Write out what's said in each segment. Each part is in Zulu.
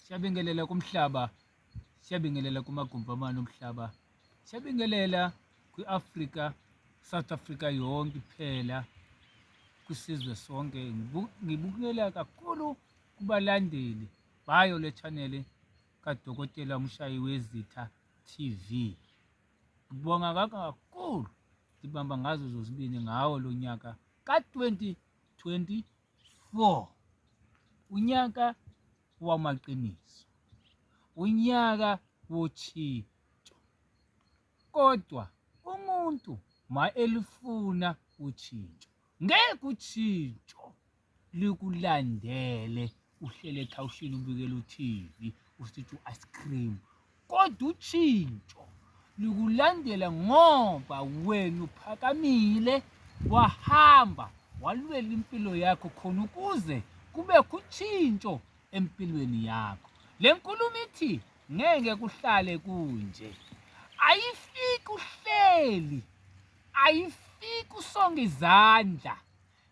Siyabingelela kumhlaba, siyabingelela kumagumbi amane omhlaba, siyabingelela kwi-Afrika, South Africa yonke iphela, kwisizwe sonke. Ngibukela kakhulu kubalandeli bayo le channel kaDokotela Umshayi Wezitha TV. Ngibonga kakhulu, ngibamba ngazo zozibini ngawo lo nyaka ka-2024, unyaka wamaqiniso, unyaka wotshintsho. Kodwa umuntu ma elifuna utshintsho, ngeke utshintsho likulandele uhlele ekhawushini ubukela u-TV usithi u-ice cream, kodwa utshintsho likulandela ngoba wena uphakamile wahamba walwela impilo yakho khona ukuze kubekho utshintsho empilweni yakho. Le nkulumo ithi ngeke kuhlale kunje, ayifiki uhleli, ayifiki usonga izandla,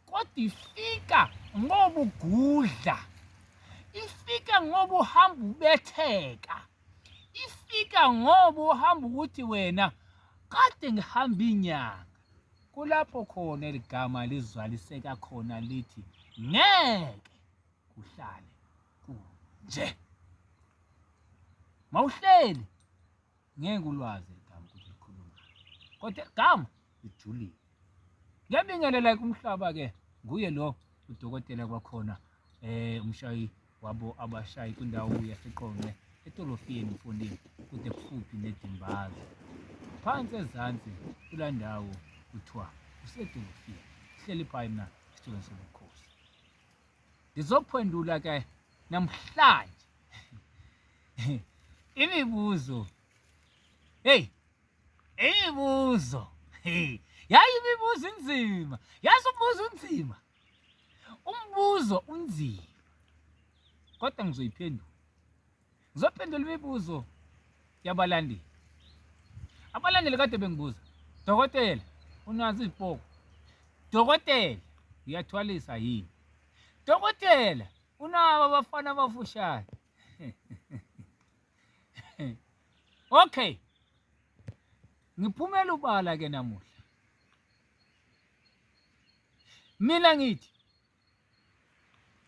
kodwa ifika ngoba ugudla, ifika ngoba uhamba ubetheka, ifika ngoba uhamba ukuthi wena kade ngihamba inyanga. Kulapho khona eligama lizwaliseka khona lithi ngeke kuhlale kunje. Mawuhleli ngeke ulwazi igama ukuthi likhuluma, kodwa igama lijulile. Ngiyabingelela kumhlaba ke, nguye lo udokotela kwakhona umshayi wabo abashayi kwindawo yaseQonce etolofiyeni mfondini, kude kufuphi neDimbaza phansi ezansi kulaa ndawo kuthiwa kusedolofiyeni. Sihleli phayi mna esitulweni sobukhosi. Ndizophendula ke namhlanje imibuzo. Hey, imibuzo. Hey, yayi imibuzo inzima. Yazi umbuzo unzima. Umbuzo unzima. Kodwa ngizoyiphendula. Ngizophendula imibuzo yabalandeli. Abalandeli kade bengibuza, dokotela, unazo izipoko? Dokotela, uyathwalisa yini? Dokotela, unabo abafana abafushane? Okay. Ngiphumela ubala ke namuhla. Mina ngithi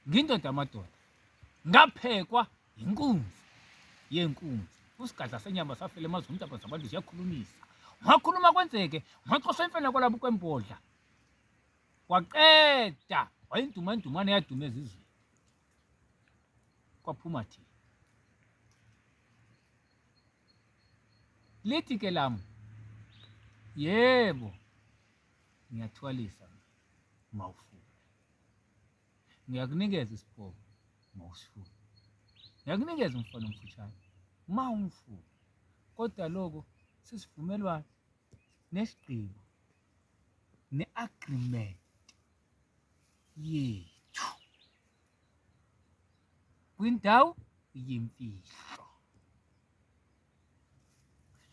ngindoda amadoda, ngaphekwa inkunzi yenkunzi, usigadla senyama safela emazweni, indaba zabantu ziyakhulumisa, wakhuluma kwenzeke, waxosha imfene kwalabo kwembodla, waqeda wayindumandumane yaduma ezizweni, kwaphuma thina. Lithi ke lam, yebo ngiyathwalisa mawufuna, ngiyakunikeza isipoko mawusifuna, ngiyakunikeza umfana omfutshane mawumfuna, kodwa lokho sisivumelwano nesigqibo ne-agreement yethu kwindawo yemfihlo.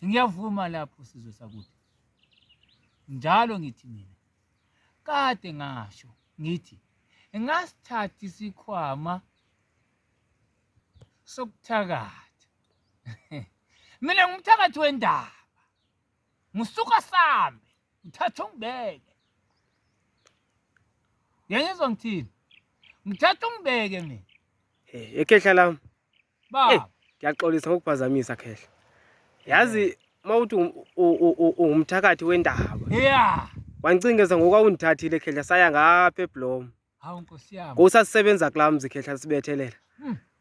Ngiyavuma lapho sizwe sakuthi, njalo ngithi mina kade ngasho ngithi ngasithatha isikhwama sokuthakatha. Mina ngumthakathi wendaba, ngisuka sambe ngithatha ungibeke. Yangizwa ngithini? Ngithatha ungibeke mina. Eh, ekhehla lami. Baba. Ngiyaxolisa ngokuphazamisa khehla. Yazi mawuthi ungumthakathi wendaba. Yeah. Wancingeza ngokwawundithathile khehla saya ngapha eBlom. Hawu nkosi yami. Ngosasisebenza kulaa mzi khehla sibethelela.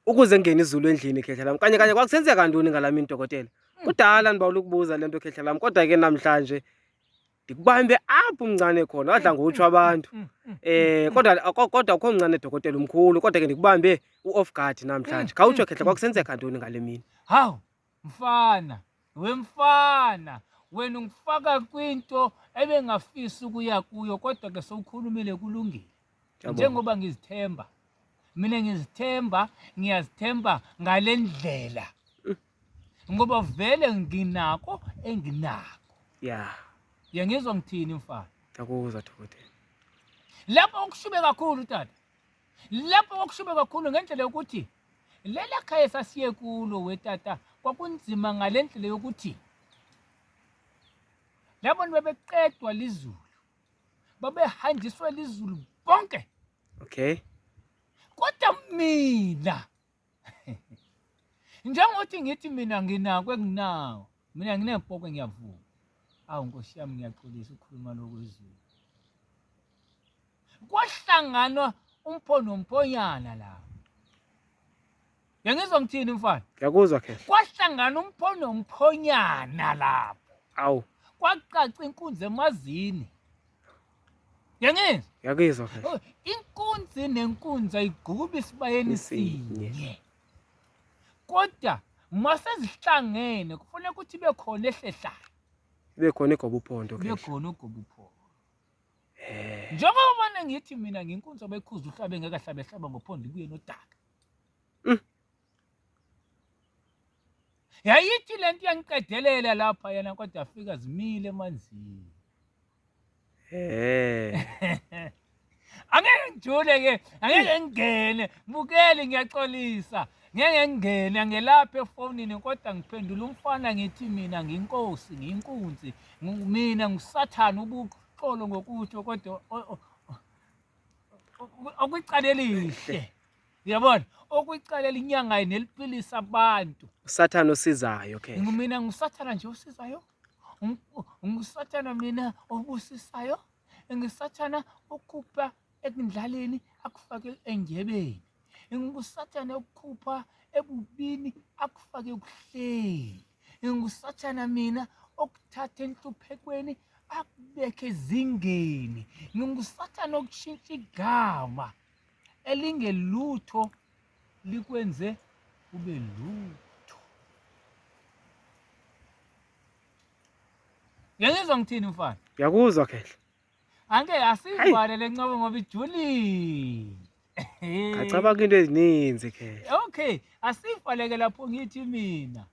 Ukuze ngene izulu endlini khehla lam. Kanye kanye kwakusenzeka ntoni ngalaa mini dokotela? Kudala ndibawula ukubuza le nto khehla lam, kodwa ke namhlanje ndikubambe apho umncane khona, wadla ngokutsho abantu. Kodwa kodwa akukho mncane dokotela, umkhulu, kodwa ke ndikubambe u-off guard namhlanje. Khawutsho khehla, kwakusenzeka ntoni ngale mini? Hawu mfana, wemfana, wena ungifaka kwinto ebengafisi ukuya kuyo, kodwa ke sowukhulumile kulungile. Njengoba ngizithemba mina, ngizithemba, ngiyazithemba ngale ndlela ngoba vele nginako enginako. Yangizwa ngithini mfana? Ngiyakuzwa dokotela. Lapho okushube kakhulu tata, lapho okushube kakhulu ngendlela yokuthi Lela khaya sasiye kulo wetata kwakunzima ngale ndlela yokuthi labo bebeqedwa lizulu, babehanjiswe lizulu bonke. Okay. Kodwa mina njengothi ngithi mina nginako enginawo, mina nginempoko ngiyavuma. Awu Nkosi yami ngiyaxolisa ukukhuluma lokho izulu. Kwahlanganwa umpho nomphonyana la. Yangizwa ngithini mfana? Ngiyakuzwa khehla. Kwahlangana umpho nomphonyana lapho. Awu. Kwacaca inkunzi emazini. Yangizwa? Ngiyakuzwa khehla. Oh, inkunzi nenkunzi ayigqubi isibayeni sinye. Kodwa masezihlangene kufanele ukuthi ibe khona ehlehlayo. Ibe khona igoba uphondo khehla. Ibe khona ugoba uphondo. Eh. Njengoba mane ngithi mina nginkunzi abekhuza uhlabe ngeke ahlabe hlaba ngophondo ibuye nodaka. Yayithi lento iyangiqedelela lapha yena kodwa afika zimile emanzini. Eh. Angeke ngijule ke, angeke ngingene, mbukeli ngiyaxolisa. Ngeke ngingene angelapha efonini kodwa ngiphendula umfana ngithi mina nginkosi, ngiyinkunzi, mina ngusathane ubuxolo ngokutsho kodwa okwicala elihle. Uyabona? Okwicala elinyangayo neliphilisa abantu. Usathane osizayo ke. Mina ngusathana nje osizayo. Ngusathana mina obusisayo. Ngisathana okhupha ekundlaleni akufake engebeni. Ngingusathane okukhupha ebubini akufake ekuhleni. Ngingusathana mina okuthatha enhluphekweni akubeke ezingeni. Ngingusathane okushintsha igama elingelutho likwenze ube lutho. Ngiyangizwa ngithini mfana? Ngiyakuzwa khehla. Anke asivale le ncoko ngoba ijulile. Ngacabanga into ezininzi khehla. Okay, asivaleke lapho ngithi mina.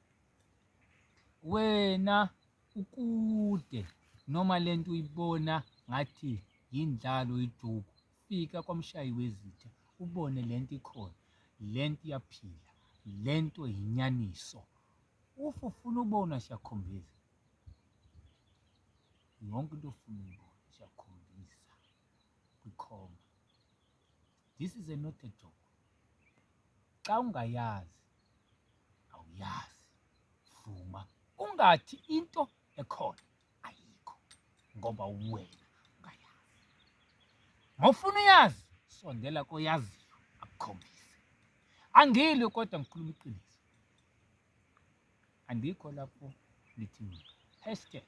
Wena ukude noma lento uyibona ngathi yindlalo ijuku. Fika kwamshayi wezitha ubone lento ikhona. Lento iyaphila. Lento yinyaniso. Ufa ufuna ubona siyakhombisa. Yonke into ofuna uyibona siyakhombisa kwikhoma. This is a not a joke. Xa ungayazi awuyazi, vuma ungathi into ekhona ayikho ngoba wena ungayazi. Mawufuna uyazi sondela koyaziyo akukhombise. Angilwi kodwa ngikhuluma iqiniso. Andikho lapho ngithi mina hashtag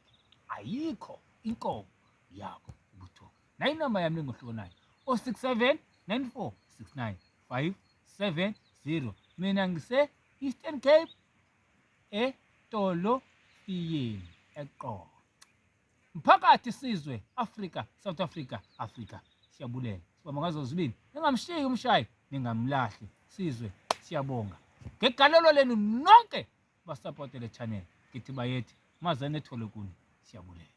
ayikho inkomo yabo ubuthongo. Nayi inamba yami lengohlukanayo 067 94 69 570. Mina ngise Eastern Cape eTolofiyeni eQonce. Mphakathi sizwe Africa South Africa Africa siyabulela sibamba ngazo zibini ningamshiyi umshayi ningamlahli sizwe siyabonga ngegalelo lenu nonke basapote le channel ngithi bayethi mazane ethole kuni siyabulela.